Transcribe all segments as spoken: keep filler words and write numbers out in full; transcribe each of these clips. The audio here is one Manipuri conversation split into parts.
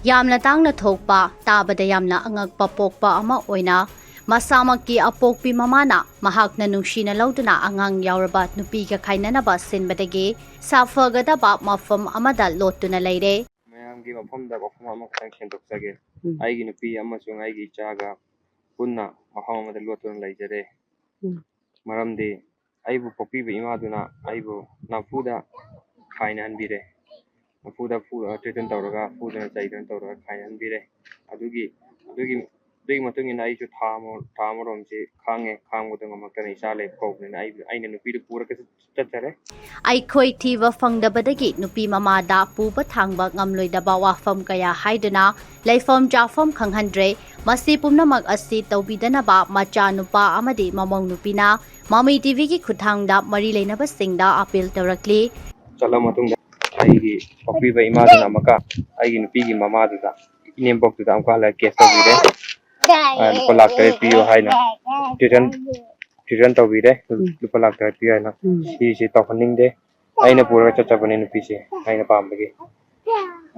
ꯌꯥꯝꯅ ꯇꯥꯡꯅ ꯊꯣꯛꯄ, ꯇꯥꯕꯗ ꯌꯥꯝꯅ ꯑꯉꯛꯄ ꯄꯣꯛꯄ ꯑꯃ ꯑꯣꯏꯅ ꯃꯁꯥꯃꯛꯀꯤ ꯑꯄꯣꯛꯄꯤ ꯃꯃꯥꯅ ꯃꯍꯥꯛꯅ ꯅꯨꯡꯁꯤꯅ ꯂꯧꯗꯨꯅ ꯑꯉꯥꯡ ꯌꯥꯎꯔꯕ ꯅꯨꯄꯤꯒ ꯈꯥꯏꯅꯅꯕ ꯁꯤꯟꯕꯗꯒꯤ ꯁꯥꯐꯒꯗꯕ ꯃꯐꯝ ꯑꯃꯗ ꯂꯣꯠꯇꯨꯅ ꯂꯩꯔꯦ꯫ ꯃꯌꯥꯝꯒꯤ ꯃꯐꯝꯗ ꯋꯥꯐꯝ ꯑꯃꯈꯛꯇꯪ ꯁꯦꯡꯗꯣꯛꯆꯒꯦ꯫ ꯎꯝ꯫ ꯑꯩꯒꯤ ꯅꯨꯄꯤ ꯑꯃꯁꯨꯡ ꯑꯩꯒꯤ ꯏꯆꯥꯒ ꯄꯨꯟꯅ ꯃꯐꯝ ꯑꯃꯗ ꯂꯣꯠꯇꯨꯅ ꯂꯩꯖꯔꯦ꯫ ꯎꯝ꯫ ꯃꯔꯝꯗꯤ ꯑꯩꯕꯨ ꯄꯣꯛꯄꯤꯕ ꯏꯃꯥꯗꯨꯅ ꯑꯩꯕꯨ ꯅꯝꯐꯨꯗ ꯈꯥꯏꯅꯍꯟꯕꯤꯔꯦ꯫ ꯅꯝꯐꯨꯗ ꯐꯨ-, threaten ꯇꯧꯔꯒ, ꯐꯨꯗꯅ ꯆꯩꯗꯅ ꯇꯧꯔꯒ ꯈꯥꯏꯅꯍꯟꯕꯤꯔꯦ꯫ ꯑꯗꯨꯒꯤ, ꯑꯗꯨꯒꯤ, ꯑꯗꯨꯒꯤ ꯃꯇꯨꯡ ꯏꯟꯅ ꯑꯩꯁꯨ ꯊꯥ ꯑꯃ, ꯊꯥ ꯑꯃꯔꯣꯝꯁꯦ ꯈꯥꯡꯉꯦ꯫ ꯈꯥꯡꯕꯗ ꯉꯝꯃꯛꯇꯅ ꯏꯆꯥ ꯂꯩꯕ ꯀꯧꯕꯅꯤꯅ ꯑꯩ, ꯑꯩꯅ ꯅꯨꯄꯤꯗꯨ ꯄꯨꯔꯒ ꯆꯠ-, ꯆꯠꯆꯔꯦ꯫ ꯑꯩꯈꯣꯏ ꯊꯤꯕ ꯐꯪꯗꯕꯗꯒꯤ ꯅꯨꯄꯤ ꯃꯃꯥꯗ ꯄꯨꯕ ꯊꯥꯡꯕ ꯉꯝꯂꯣꯏꯗꯕ ꯋꯥꯐꯝ ꯀꯌꯥ ꯍꯥꯏꯗꯨꯅ ꯂꯩꯐꯝ ꯆꯥꯐꯝ ꯈꯪꯍꯟꯗ꯭ꯔꯦ꯫ ꯃꯁꯤ ꯄꯨꯝꯅꯃꯛ ꯑꯁꯤ ꯇꯧꯕꯤꯗꯅꯕ ꯃꯆꯥꯅꯨꯄꯥ ꯑꯃꯗꯤ ꯃꯃꯧ ꯅꯨꯄꯤꯅ ꯃꯃꯤ ꯇꯤꯚꯤꯒꯤ ꯈꯨꯠꯊꯥꯡꯗ ꯃꯔꯤ ꯂꯩꯅꯕꯁꯤꯡꯗ ꯑꯄꯤꯜ ꯇꯧꯔꯛꯂꯤ꯫ ꯆꯠꯂꯕ ꯃꯇꯨꯡꯗ ꯑꯩꯒꯤ ꯄꯣꯛꯄꯤꯕ ꯏꯃꯥꯗꯨꯅ ꯑꯃꯨꯛꯀ ꯑꯩꯒꯤ ꯅꯨꯄꯤꯒꯤ ꯃꯃꯥꯗꯨꯗ, ꯏꯅꯦꯝꯕꯣꯛꯇꯨꯗ ꯑꯃꯨꯛꯀ ꯍꯜꯂꯒ ꯀꯦꯁ ꯇꯧꯕꯤꯔꯦ꯫ ꯑ, ꯂꯨꯄꯥ ꯂꯥꯛ ꯇꯔꯦꯠ ꯄꯤꯌꯨ ꯍꯥꯏꯅ ꯊ꯭ꯔꯤꯇꯟ, ꯊ꯭ꯔꯤꯇꯟ ꯇꯧꯕꯤꯔꯦ꯫ ꯎꯝ꯫ ꯂꯨꯄꯥ ꯂꯥꯛ ꯇꯔꯦꯠ ꯄꯤꯌꯨ ꯍꯥꯏꯅ꯫ ꯎꯝ꯫ ꯁꯤꯁꯦ ꯇꯧꯍꯟꯅꯤꯡꯗꯦ꯫ ꯑꯩꯅ ꯄꯨꯔꯒ ꯆꯠꯆꯕꯅꯦ ꯅꯨꯄꯤꯁꯦ, ꯑꯩꯅ ꯄꯥꯝꯕꯒꯤ꯫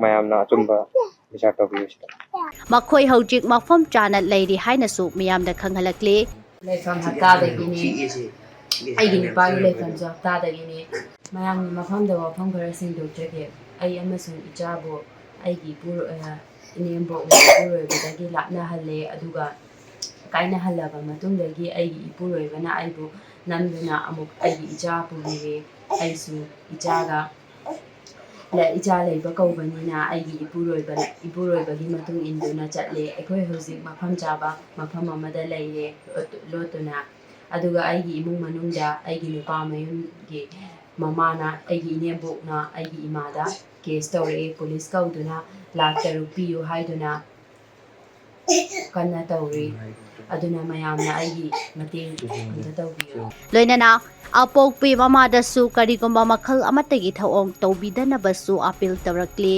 ꯃꯌꯥꯝꯅ ꯑꯆꯨꯝꯕ ꯕꯤꯆꯥꯔ ꯇꯧꯕꯤꯌꯨ ꯁꯤꯗ꯫ ꯃꯈꯣꯏ ꯍꯧꯖꯤꯛ ꯃꯐꯝ ꯆꯥꯅ ꯂꯩꯔꯤ ꯍꯥꯏꯅꯁꯨ ꯃꯤꯌꯥꯝꯗ ꯈꯪꯍꯜꯂꯛꯂꯤ꯫ ꯂꯩꯐꯝ ꯍꯞꯇꯥꯗꯒꯤꯅꯤ꯫ ꯑꯩꯒꯤ ꯅꯨꯄꯥꯒꯤ ꯂꯩꯐꯝꯁꯨ ꯍꯞꯇꯥꯗꯒꯤꯅꯤ꯫ ꯃꯌꯥꯝꯒꯤ ꯃꯐꯝꯗ ꯋꯥꯐꯝ ꯈꯔ ꯁꯦꯡꯗꯣꯛꯆꯒꯦ꯫ ꯑꯩ ꯑꯃꯁꯨꯡ ꯏꯆꯥꯕꯨ ꯑꯩꯒꯤ ꯏꯄꯨ, ꯑ, ꯏꯅꯦꯝꯕꯣꯛꯅ ꯏꯄꯨꯔꯣꯏꯕꯗꯒꯤ ꯂꯥꯞꯅꯍꯜꯂꯦ, ꯑꯗꯨꯒ ꯀꯥꯏꯅꯍꯜꯂꯕ ꯃꯇꯨꯡꯗꯒꯤ ꯑꯩꯒꯤ ꯏꯄꯨꯔꯣꯏꯕꯅ ꯑꯩꯕꯨ ꯅꯝꯗꯨꯅ ꯑꯃꯨꯛ ꯑꯩꯒꯤ ꯏꯆꯥ ꯄꯨꯕꯤꯔꯦ꯫ ꯑꯩꯁꯨ ꯏꯆꯥꯒ ꯂ-, ꯏꯆꯥ ꯂꯩꯕ ꯀꯧꯕꯅꯤꯅ ꯑꯩꯒꯤ ꯏꯄꯨꯔꯣꯏꯕ, ꯏꯄꯨꯔꯣꯏꯕꯒꯤ ꯃꯇꯨꯡ ꯏꯟꯗꯨꯅ ꯆꯠꯂꯦ꯫ ꯑꯩꯈꯣꯏ ꯍꯧꯖꯤꯛ ꯃꯐꯝ ꯆꯥꯕ ꯃꯐꯝ ꯑꯃꯗ ꯂꯩꯔꯦ, ꯂꯣꯠ-, ꯂꯣꯠꯇꯨꯅ꯫ ꯑꯗꯨꯒ ꯑꯩꯒꯤ ꯏꯃꯨꯡ ꯃꯅꯨꯡꯗ ꯑꯩꯒꯤ ꯅꯨꯄꯥ ꯃꯌꯨꯝꯒꯤ ꯃꯃꯥꯅ, ꯑꯩꯒꯤ ꯏꯅꯦꯝꯕꯣꯛꯅ ꯑꯩꯒꯤ ꯏꯃꯥꯗ ꯀꯦꯁ ꯇꯧꯔꯛꯑꯦ꯫ ꯄꯨꯂꯤꯁ ꯀꯧꯗꯨꯅ ꯂꯥꯛ ꯇꯔꯨꯛ ꯄꯤꯌꯨ ꯍꯥꯏꯗꯨꯅ ꯀꯟꯅ ꯇꯧꯔꯤ꯫ ꯑꯗꯨꯅ ꯃꯌꯥꯝꯅ ꯑꯩꯒꯤ ꯃꯇꯦꯡ ꯑꯝꯇ ꯇꯧꯕꯤꯌꯨ꯫ ꯂꯣꯏꯅꯅ ꯑꯄꯣꯛꯄꯤ ꯃꯃꯥꯗꯁꯨ ꯀꯔꯤꯒꯨꯝꯕ ꯃꯈꯜ ꯑꯃꯠꯇꯒꯤ ꯊꯧꯑꯣꯡ ꯇꯧꯕꯤꯗꯅꯕꯁꯨ ꯑꯄꯤꯜ ꯇꯧꯔꯛꯂꯤ꯫